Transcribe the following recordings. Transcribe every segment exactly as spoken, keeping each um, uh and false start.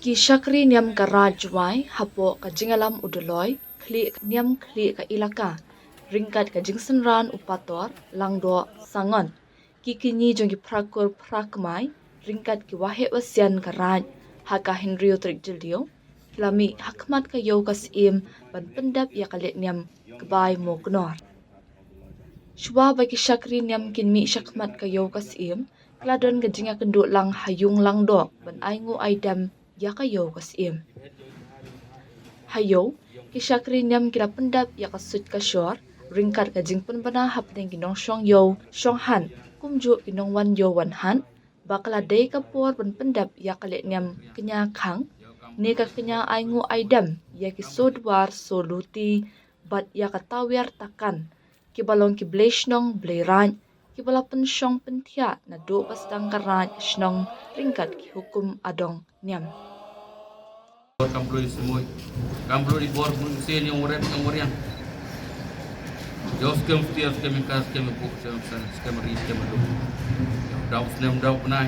Ki shakri niam ka Raid Jowai hapoh ka jingïalam u Dolloi, khlieh niam khlieh ka ilaka ryngkat ka jingsynran u Pator, Langdoh, Sangon, ki kñi jong ki phra kur phra kmai ryngkat ki waheh wasian ka Raid ha ka hynriew tarik Jylliew ki la mih ha khmat ka ïew ka syiem ban pyndep ïa ka lehniam ka Bai Mawknor. Shuwa ba ki shakri niam kin mih sha khmat ka ïew ka syiem, ka la don ka jingïakynduh lang ha ïung Langdoh ban ai nguh ai dem ïa ka ïew ka syiem. Ha ïew, ki shakri niam ki la pyndep ïa ka suit ka shor ryngkat ka jingpynbna hapdeng ki nongshong ïew shong hat, kumjuh ki nongwan ïew wan hat, ba ka la dei ka por ban pyndep ïa ka lehniam kñia khang ne ka kñia ai nguh ai dem ïa ki soo dwar soo luti bad ïa ka tawiar takan, kiba long ki blei shnong blei raid, kiba la pynshong pynthiah naduh ba sdang ka raid shnong ryngkat ki hukum adong niam. Kam pynlut i smuid, kam pynlut i bor, pynlut i sien, ïong warep, ïong wariang. Ïong skhem stia, skhem ingkar, skhem ipuk, skhem san, skhem ri, skhem aduk. Ïong daw snem daw bnai.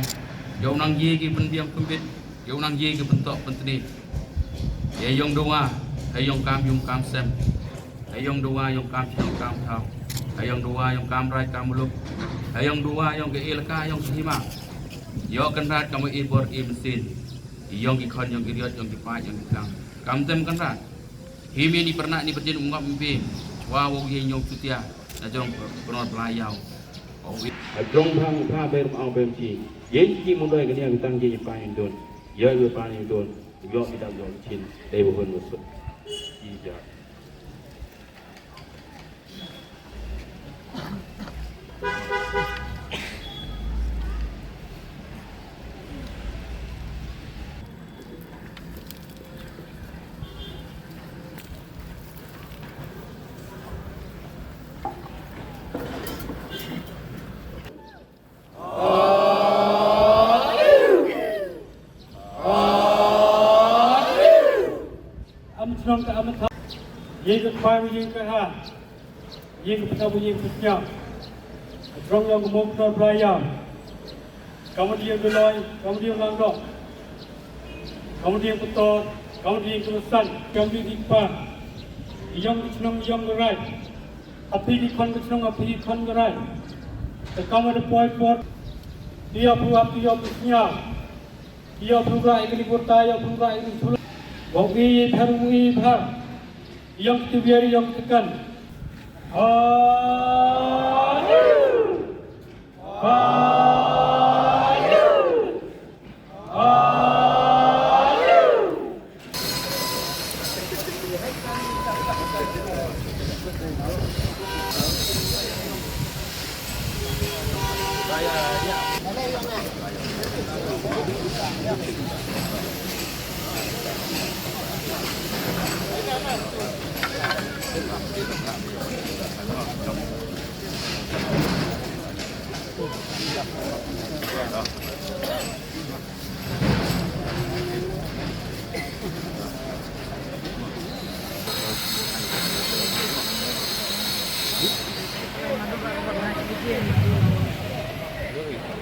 Ïong nang ïe ki pynbiang pynbit, ïong nang ïe ki pyntok pyntni. Ïa ïong dawa, ha ïong kam, ïong kam sem. Ha ïong dawa ïong kam shnong kam thaw. Ha ïong dawa ïong kam raid kam muluk. Ha ïong dawa ïong ka ilaka ïong ka hima. Ïoh Kynrad kam i bor i mynsiem. Ïong ki khon ïong ki riot ïong ki paid ïong ki tlang. Kam tem Kynrad. Him ïa ni pyrnah ni pyrjin um ngop um pim. Chwa wow ïeng ïong chutia. Na jrong Kynrad Blai Ïaw. Wow ïeng. Ha jrong bang pha ber ma ong bem chi. Ïeng ki mundoi ka nia bitang ïeng pan ïeng don. Ïeng pan ïeng don. Ïoh ki dang ïoh chin. Dei ba hun musuk. Ki ja. Am chnong ka am tha. Ïeng ka khwai ïeng ka ha. Ïeng ka pynthap ïeng ka pynthap. Ka jrong ïong ka Mawknor Blai Ïaw. Ka mut ïeng ka Dolloi, ka mut ïeng Langdoh. Ka mut ïeng Pator, ka mut ïeng ka San, ka mut ïeng pa. Ïong ka chnong ïong ka raid. Aphi ki khon ka chnong, aphi ki khon ka raid. Te ka mut poi por. Ïa phu ap ïa phu sñiaw. Ïa phu ra ïa ka ni bota, ïa phu ra ïa ka ni sula. Wa wi phar wi phar. Ïong ki wiar ïong ki kan. Ha. Ha.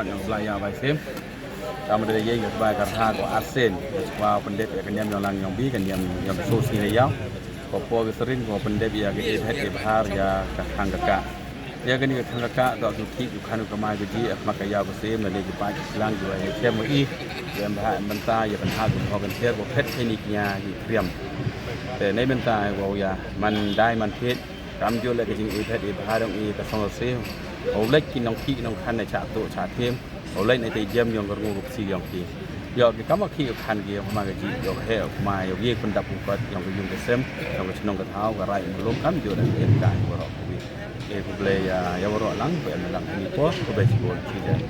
Ïong Blai Ïaw bai sim. Ka mut da ïeng ka bai ka rha ko arsen. Ka chwa pyndep ïa ka niam ïong lang ïong bi ka niam ïong ka so sni ïaw. Ko po ka srin ko pyndep ïa ka e bhet e bhar ïa ka khang ka ka. Ïa kane ka khang ka ka, to ki khih ki khan ka mai ka ji, khmat ka ïaw ka sem, lane ki paid ki slang ki wa ïa chem wa i, ïa em bha em bynta, ïa pynhap ïa pynhok pyntiar, wa phet kine ki nia ki kriam. Te nei bynta wa ïa man dai man phet, kam jur leh ka jingïeit phet ïeit bha dong i ka song ka sem. Wa leit ki nongkhih ki nongkhan ne chah tuh chah them. Wa leit ne te jem ïong ka rngu ka psi ïong ki. Ïa ki kam wa khih wa khan ki ïong ka mai ka ji, ïong ka heh wa kmai, ïong ki pyndap u kot, ïong ka yung ka sem, ïong ka chnong ka thaw, ka rai u muluk, kam jur leh ki ïa ka ïong ka rok ka wi. Ïa khublei ïa, ïa waroh lang, ba ïa lang kane por, khublei shibun, shi jan.